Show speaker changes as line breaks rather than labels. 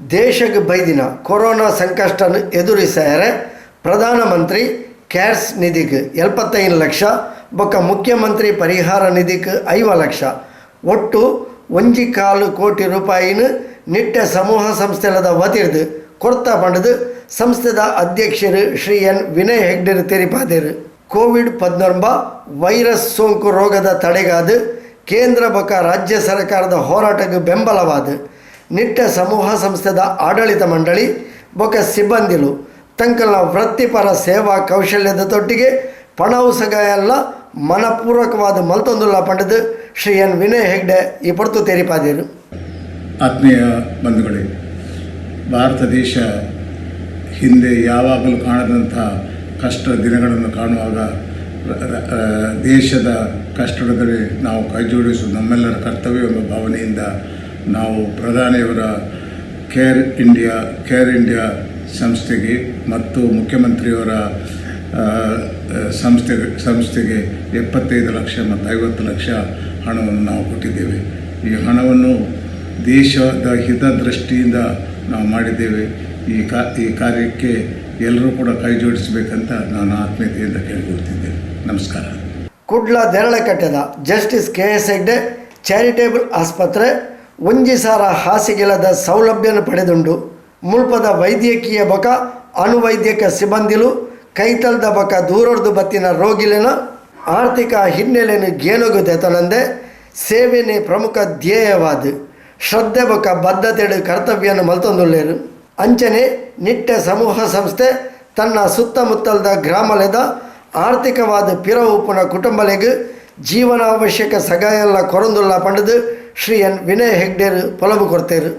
ದೇಶಗ್ ಬೈದಿನ ಕೊರೋನಾ ಸಂಕಷ್ಟನ್ ಎದುರಿಸರೆ ಪ್ರಧಾನಮಂತ್ರಿ ಕೇರ್ಸ್ ನಿಧಿಗ್ 75 ಲಕ್ಷ ಬೊಕ್ಕ ಮುಖ್ಯಮಂತ್ರಿ ಪರಿಹಾರ ನಿಧಿಗ್ 50 ಲಕ್ಷ, ಒಟ್ಟು 1.25 ಕೋಟಿ ರೂಪಾಯಿನ ನಿಟ್ಟೆ ಸಮೂಹ ಸಂಸ್ಥೆಲದ ವತಿರ್ದು ಕೊರ್ತ ಪಂಡದು ಸಂಸ್ಥೆದ ಅಧ್ಯಕ್ಷರು ಶ್ರೀ ಎನ್ ವಿನಯ್ ಹೆಗ್ಡೆರ್ ತೆರಿಪಾದೆರು. ಕೋವಿಡ್-19 ವೈರಸ್ ಸೋಂಕು ರೋಗದ ತಡೆಗಾದು ಕೇಂದ್ರ ಬೊಕ್ಕ ರಾಜ್ಯ ಸರ್ಕಾರದ ಹೋರಾಟಕ್ಕೆ ಬೆಂಬಲವಾದ ನಿಟ್ಟೆ ಸಮೂಹ ಸಂಸ್ಥೆದ ಆಡಳಿತ ಮಂಡಳಿ ಬೊಕ್ಕ ಸಿಬ್ಬಂದಿಲು ತಂಕಲ್ನ ವೃತ್ತಿಪರ ಸೇವಾ ಕೌಶಲ್ಯದ ತೊಟ್ಟಿಗೆ ಪಣವು ಸಗಾಯಲ್ಲ ಮನಪೂರ್ವಕವಾದ ಮಲ್ತೊಂದುಲ್ಲ ಪಂಡದು ಶ್ರೀ ಎನ್ ವಿನಯ್ ಹೆಗ್ಡೆ ಈ ಪೊರ್ತು ತೆರಿಪಾದಿರು.
ಆತ್ಮೀಯ ಬಂಧುಗಳೇ, ಭಾರತ ದೇಶ ಹಿಂದೆ ಯಾವಾಗಲೂ ಕಾಣದಂಥ ಕಷ್ಟ ದಿನಗಳನ್ನು ಕಾಣುವಾಗ ದೇಶದ ಕಷ್ಟದಲ್ಲಿ ನಾವು ಕೈಜೋಡಿಸುವುದು ನಮ್ಮೆಲ್ಲರ ಕರ್ತವ್ಯ ಎಂಬ ಭಾವನೆಯಿಂದ ನಾವು ಪ್ರಧಾನಿಯವರ care India, care India ಸಂಸ್ಥೆಗೆ ಮತ್ತು ಮುಖ್ಯಮಂತ್ರಿಯವರ ಸಂಸ್ಥೆಗೆ 75 ಲಕ್ಷ ಮತ್ತು 50 ಲಕ್ಷ ಹಣವನ್ನು ನಾವು ಕೊಟ್ಟಿದ್ದೇವೆ. ಈ ಹಣವನ್ನು ದೇಶದ ಹಿತದೃಷ್ಟಿಯಿಂದ ನಾವು ಮಾಡಿದ್ದೇವೆ. ಈ ಕಾರ್ಯಕ್ಕೆ ಎಲ್ಲರೂ ಕೂಡ ಕೈ ಜೋಡಿಸಬೇಕಂತ ನಾನು ಆತ್ಮೀಯತೆಯಿಂದ ಕೇಳಿಕೊಳ್ತಿದ್ದೇನೆ. ನಮಸ್ಕಾರ.
Kudla ದೇರಳಕಟ್ಟೆದ justice K S Hegde charitable ಆಸ್ಪತ್ರೆ 1000 ಹಾಸಿಗೆಲದ ಸೌಲಭ್ಯನ ಪಡೆದುಂಡು. ಮುಲ್ಪದ ವೈದ್ಯಕೀಯ ಬೊಕ ಅನುವೈದ್ಯಕ ಸಿಬ್ಬಂದಿಲು ಕೈತಲ್ದ ಬೊಕ ದೂರೊರ್ದು ಬತ್ತಿನ ರೋಗಿಲಿನ ಆರ್ಥಿಕ ಹಿನ್ನೆಲೆಯನ್ನು ಗೇನೊಗು ದೆತೊನಂದೆ ಸೇವೆನೇ ಪ್ರಮುಖ ಧ್ಯೇಯವಾದ ಶ್ರದ್ಧೆ ಬೊಕ ಬದ್ಧತೆಡು ಕರ್ತವ್ಯನ ಮಲ್ತೊಂದುಲ್ಲೇರು. ಅಂಚನೆ ನಿಟ್ಟೆ ಸಮೂಹ ಸಂಸ್ಥೆ ತನ್ನ ಸುತ್ತಮುತ್ತಲದ ಗ್ರಾಮಲೆದ ಆರ್ಥಿಕವಾದ ಪಿರ ಉಪ್ಪುನ ಕುಟುಂಬಲೆಗ್ ಜೀವನಾವಶ್ಯಕ ಸಗಾಯಲ್ಲ ಕೊರಂದುಲ್ಲ ಪಂಡದು ಶ್ರೀ ಎನ್ ವಿನಯ್ ಹೆಗ್ಡೇರು ಪೊಲಬು ಕೊಡ್ತೇರು.